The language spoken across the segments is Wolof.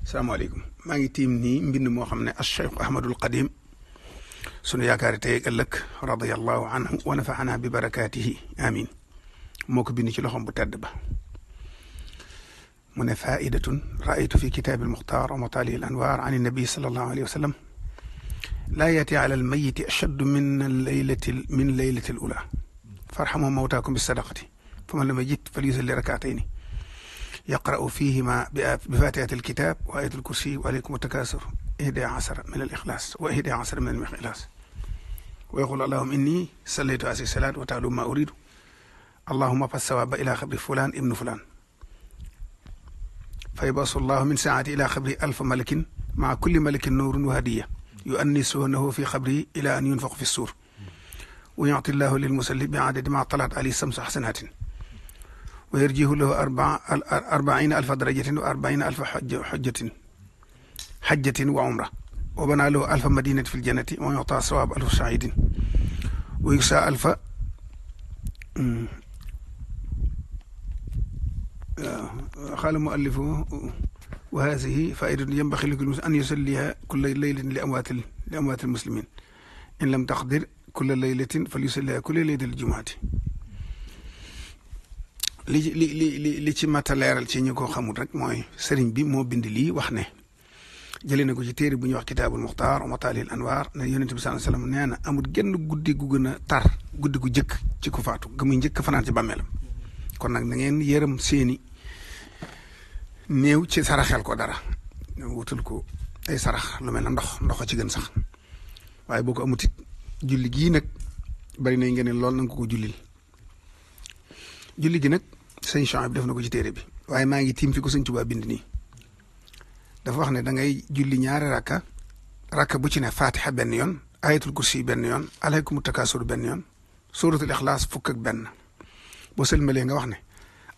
salaamaaleykum maa ngi tiim nii mbind moo xam ne Cheikh Ahmadul Qadim sunu yaakaari tey ëllëg radiyallahu anhu wa nafaana bi barakaatihi amin moo ko bind ci loxom bu tedd ba mu ne faidatun raaytu fi kitaabi almuxtaar wa mataali al anwaar an annabi sallallahu alayhi wa sallam laa yaati ala almayiti ashaddu min leylati al ula farhamu mawtaakum bi sadaqati faman lam yajid falyusalli rakaatayni يقرأ فيهما بفاتحة الكتاب وآية الكرسي وعليكم التكاثر 11 من الإخلاص و11 من الإخلاص ويقول اللهم إني صليت هذه الصلاة وتعلم ما أريد اللهم فالثواب إلى خبر فلان ابن فلان فيبعث الله من ساعة إلى خبر 1000 ملك مع كل ملك نور وهدية يؤنسونه في خبره إلى أن ينفخ في السور ويعطي الله للمسلم بعدد ما طلعت عليه الشمس حسنات ويرجيه له 40,000 درجة و40,000 حجة وعمرة وبنى له 1000 مدينة في الجنة ويعطى ثواب 1000 شهيد ويكسى 1000 قال المؤلف وهذه فائدة ينبغي لكل مسلم أن يصليها كل ليلة لأموات المسلمين إن لم تقدر كل ليلة فليصليها كل ليلة الجمعة li ci mat a leeral ci ñi ko xamul rek mooy sëriñ bi moo bind lii wax ne jëlee na ko ci téere bu ñuy wax kitaabul muxtaar wa mataalil anwaar ne yonent bi sallallahu alayhi wasallam nee na amul genn guddi gu gën a tar guddi gu jëkk ci ku faatu ga muy njëkk fanaan ci bàmmeelam kon nag na ngeen yërëm seeni néew ci saraxel ko dara wutul ko ay sarax lu mel na ndox ci gën sax waaye boo ko amut it julli gii nag bari na ngeen lool na nga ko jullil julli gi nag sëñ Chouaib def na ko ci téere bi waaye maa ngi tiim fi ko sëñ Tuubaa bind nii dafa wax ne da ngay julli ñaari rakka bu ci ne fatiha benn yoon ayatul kursi benn yoon alaykumu takaasur benn yoon suratul ixlaas fukk ak benn boo sëlmalee nga wax ne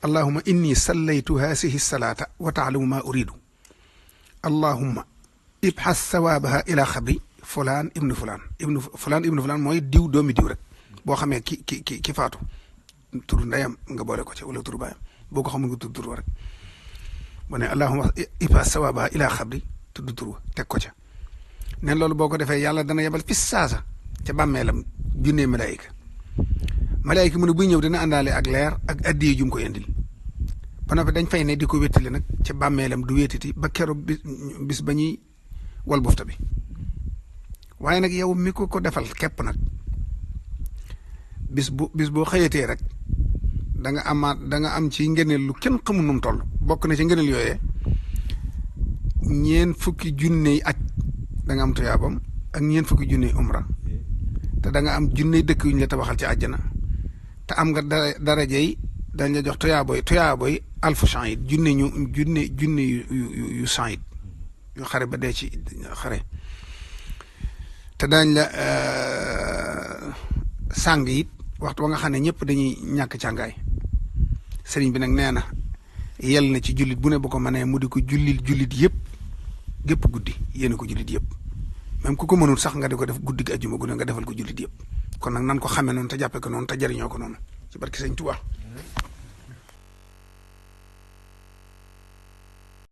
allahumma inni sallaytu haasihi salaata wa taalamu maa uridu allahumma ibxas sawaabaha ila xabri fulaan ibnu fulaan mooy diw doomi diw rek boo xamee ki faatu turu ndeyam nga boole ko ci wala turu baayam boo ko xamul nga tudd turu rek mu ne allahumma ibxas sawaabaha ila xabri tudd turu teg ko ca ne loolu boo ko defee yàlla dana yebal fi saasa ca bàmmeelam junnee malaayika mu ne buy ñëw dina àndaale ak leer ak addiye jum ko indil ba noppi dañ fay ne di ko wéttali nag ca bàmmeelam du wéttati ba keroog bis ba ñuy wal bufta bi waaye nag yow mi ko defal képp nag bis boo xëyatee rek da nga am ci ngëneel lu kenn xamul nu mu toll bokk na ci ngëneel yooyee 40 junney aj da nga am tuyaabam ak 40 junney umra te da nga am junney dëkk yu ñu la tabaxal ci àjjana te am nga darajey dañ la jox tuyaaboy 1000 shahid junne yu shahid yu xare ba dee ci xare te dañ la sàng it waxtu wa nga xam ne ñëpp dañuy ñàkk càngaay sëriñ bi nag nee na yel na ci jullit bu ne bu ko mënee mu di ko jullit yëpp gépp guddi yéen ko jullit yëpp même ku ko mënul sax nga di ko def guddi gi ajjuma gu ne nga defal ko jullit yëpp kon nag nan ko xamee noonu te jàppee ko noonu te jariñoo ko noonu ci barke Sëriñ Tuubaa